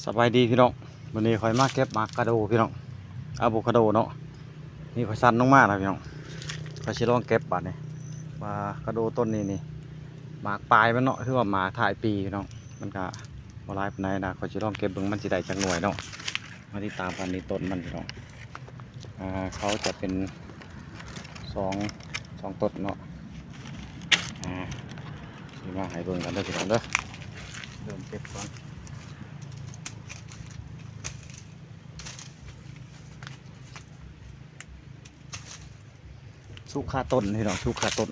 ສະບາຍດີພີ່ນ້ອງ, ມື້ນີ້ຂ້ອຍມາເກັບໝາກກະໂດພີ່ນ້ອງ, ອາໂວຄາໂດເນາະ. ນີ້ຂ້ອຍສັ່ນລົງມາແລ້ວພີ່ນ້ອງ, ຂ້ອຍຊິລອງເກັບບາດນີ້ ວ່າກະໂດຕົ້ນນີ້ນີ້ ໝາກປາຍມັນເນາະ ຄືວ່າໝາກທ້າຍປີພີ່ນ້ອງ, ມັນກະບໍ່ຫຼາຍປານໃດນະ. ຂ້ອຍຊິລອງເກັບເບິ່ງມັນຊິໄດ້ຈັກໜ່ວຍເນາະ, ມາຕິດຕາມກັນ. ນີ້ຕົ້ນມັນພີ່ນ້ອງ. ອ່າ ເຂົາຈະເປັນສອງ ສອງຕົ້ນເນາະ. ອ່າ ຊິມາໃຫ້ເບິ່ງກັນເດີພີ່ນ້ອງເດີ, ເລີ່ມເກັບກ່ອນ. ສຸກຄາຕົ້ນພີ່ນ້ອງ, ສຸກຄາຕົ້ນ.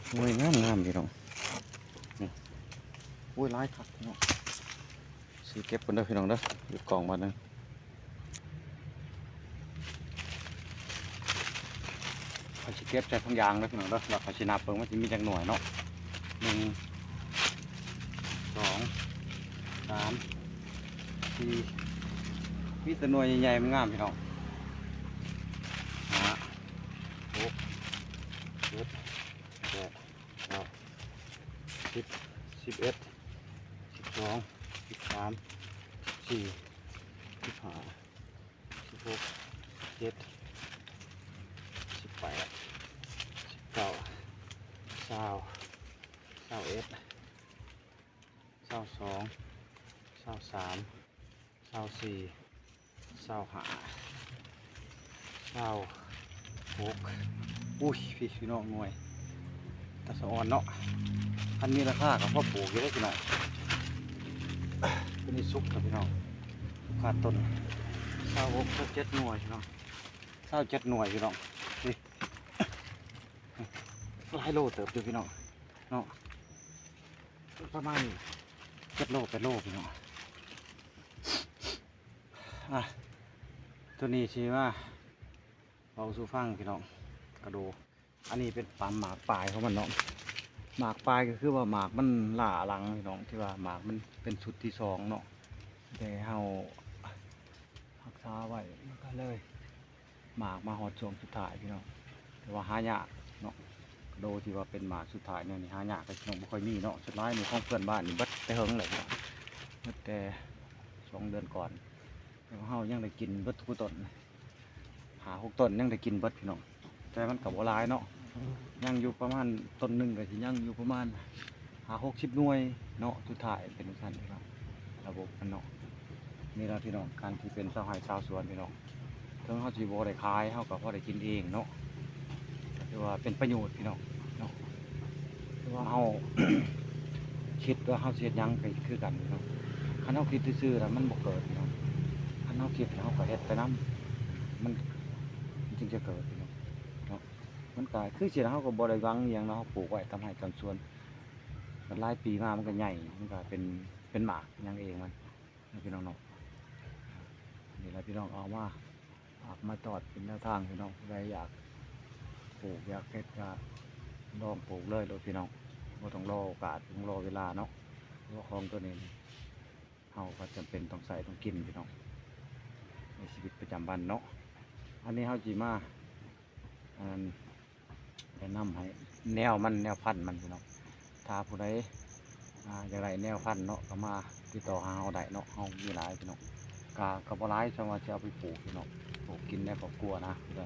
ໂອ້ຍ ງາມໆ ພີ່ນ້ອງ, ນີ້ ໂອ້ຍ ຫຼາຍຄັກພີ່ນ້ອງ. ຊິເກັບກ່ອນເດີພີ່ນ້ອງເດີ, ຢຸດກ້ອງບາດໜຶ່ງ. ຂ້ອຍຊິເກັບໃສ່ຖົງຢາງເດີພີ່ນ້ອງເດີ, ແລ້ວຂ້ອຍຊິນັບເບິ່ງວ່າຊິມີຈັກໜ່ວຍເນາະ. ໜຶ່ງ ສອງ ສາມ ສີ່ ມີແຕ່ໜ່ວຍໃຫຍ່ໆ ງາມໆ ພີ່ນ້ອງ. ຫ້າ ຫົກ ເຈັດ ແປດ ເກົ້າ ສິບ ສິບເອັດ ສິບສອງ ສິບສາມ ສິບສີ່ ສິບຫ້າ ສິບຫົກ ສິບເຈັດ ສິບແປດ ສິບເກົ້າ ຊາວ ຊາວເອັດ ຊາວສອງ ຊາວສາມ ຊາວສີ່ ຊາວຫ້າ ຊາວຫົກ. ອຸ້ຍ ພີ່ນ້ອງ ໜ່ວຍຕາສະອອນເນາະ, ຄັນມີລາຄາກໍພໍປູກຢູ່ເດ້ພີ່ນ້ອງ. ຕົວນີ້ສຸກແລ້ວພີ່ນ້ອງ, ຄາຕົ້ນ ຊາວຫົກ ຊາວເຈັດໜ່ວຍພີ່ນ້ອງ, ຊາວເຈັດໜ່ວຍພີ່ນ້ອງ. ນີ້ ຫຼາຍໂລເຕີບຢູ່ພີ່ນ້ອງເນາະ, ປະມານເຈັດໂລ ແປດໂລພີ່ນ້ອງ. ອ່ະ ຕົວນີ້ຊິມາເວົ້າສູ່ຟັງພີ່ນ້ອງ, ກະໂດ ອັນນີ້ເປັນປາມໝາກປາຍຂອງມັນເນາະ. ໝາກປາຍກໍຄືວ່າໝາກມັນລ້າຫຼັງພີ່ນ້ອງ, ທີ່ວ່າໝາກມັນເປັນຊຸດທີສອງເນາະ, ແຕ່ເຮົາຮັກສາໄວ້ ມັນກໍເລີຍ ໝາກມາຮອດຊ່ວງສຸດທ້າຍພີ່ນ້ອງ, ແຕ່ວ່າຫາຍາກເນາະ. ໂດຍທີ່ວ່າເປັນໝາກສຸດທ້າຍແນວນີ້ຫາຍາກເດ້ພີ່ນ້ອງ, ບໍ່ຄ່ອຍມີເນາະ. ສ່ວນຫຼາຍນີ້ຂອງເພື່ອນບ້ານນີ້ເບິດແຕ່ເຫິງແລ້ວພີ່ນ້ອງ, ເບິດແຕ່ສອງເດືອນກ່ອນ. ແຕ່ວ່າເຮົາຍັງໄດ້ກິນເບິດທຸກຕົ້ນ, ຫ້າຫົກຕົ້ນຍັງໄດ້ກິນເບິດພີ່ນ້ອງ, ແຕ່ມັນກໍບໍ່ຫຼາຍເນາະ. ຍັງຢູ່ປະມານ ຕົ້ນໜຶ່ງກໍຊິຍັງຢູ່ປະມານຫ້າຫົກສິບໜ່ວຍເນາະ, ສຸດທ້າຍເປັນຈັ່ງຊັ້ນພີ່ນ້ອງ, ລະບົບມັນເນາະ. ນີ້ລະພີ່ນ້ອງ ການທີ່ເປັນຊາວໄຮ່ຊາວສວນພີ່ນ້ອງ, ເຖິງເຮົາຊິບໍ່ໄດ້ຂາຍ ເຮົາກໍພໍໄດ້ກິນເອງເນາະ, ກໍຖືວ່າເປັນປະໂຫຍດພີ່ນ້ອງເນາະ. ຄືວ່າເຮົາຄິດວ່າເຮົາຊິເຮັດຫຍັງກໍຄືກັນພີ່ນ້ອງ, ຄັນເຮົາຄິດຊື່ໆລະມັນບໍ່ເກີດພີ່ນ້ອງ, ຄັນເຮົາຄິດລະເຮົາກໍເຮັດໄປນຳ ມັນ ມັນຈຶ່ງຈະເກີດພີ່ນ້ອງເນາະ. ມັນກໍຄືຊິເຮົາກໍບໍ່ໄດ້ຫວັງອີ່ຫຍັງເນາະ, ເຮົາປູກໄວ້ຕາມໄຮ່ຕາມສວນ ຫຼາຍປີມາມັນກໍໃຫຍ່ ມັນກໍເປັນ ເປັນໝາກຫຍັງເອງມັນ ພີ່ນ້ອງເນາະ. ນີ້ລະພີ່ນ້ອງ ເອົາມາຝາກມາຕອນເປັນແນວທາງພີ່ນ້ອງ, ຜູ້ໃດຢາກປູກຢາກເຮັດກໍລອງປູກເລີຍໂລດພີ່ນ້ອງ, ບໍ່ຕ້ອງລໍໂອກາດ ຕ້ອງລໍເວລາເນາະ, ເພາະວ່າຂອງຕົວນີ້ເຮົາກໍຈຳເປັນຕ້ອງໃຊ້ຕ້ອງກິນພີ່ນ້ອງ ໃນຊີວິດປະຈຳວັນເນາະ. ອັນນີ້ເຮົາຊິມາ ອັນນັ້ນ ແນະນຳໃຫ້ແນວມັນ ແນວພັນມັນພີ່ນ້ອງ. ຖ້າຜູ້ໃດ ອ່າ ຢາກໄດ້ແນວພັນເນາະ ກໍມາຕິດຕໍ່ຫາເຮົາໄດ້ເນາະ, ເຮົາມີຫຼາຍພີ່ນ້ອງ. ກະ ກະບໍ່ຫຼາຍ ສ່ຳວ່າຊິເອົາໄປປູກພີ່ນ້ອງ, ປູກກິນໃນຄອບຄົວນະ, ກໍ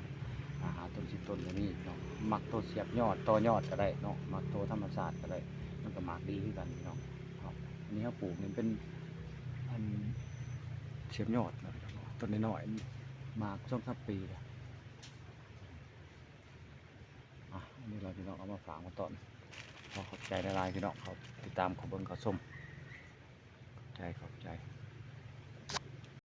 ຫ້າ ຫ້າຕົ້ນ ສິບຕົ້ນກໍມີພີ່ນ້ອງ. ມັກໂຕສຽບຍອດ ຕໍ່ຍອດກໍໄດ້ເນາະ, ມັກໂຕທຳມະຊາດກໍໄດ້, ມັນກໍໝາກດີຄືກັນພີ່ນ້ອງ. ເນາະ ອັນນີ້ເຮົາປູກນີ້ເປັນ ອັນ ສຽບຍອດເນາະ, ຕົ້ນນ້ອຍໆ ໝາກສອງສາມປີແລ້ວ. ອ່ະ ອັນນີ້ລະພີ່ນ້ອງ ເອົາມາຝາກມາຕ້ອນ. ຂໍຂອບໃຈຫຼາຍໆ ພີ່ນ້ອງ ເຂົ້າຕິດຕາມ ເຂົ້າເບິ່ງ ເຂົ້າຊົມ. ຂອບໃຈ ຂອບໃຈ.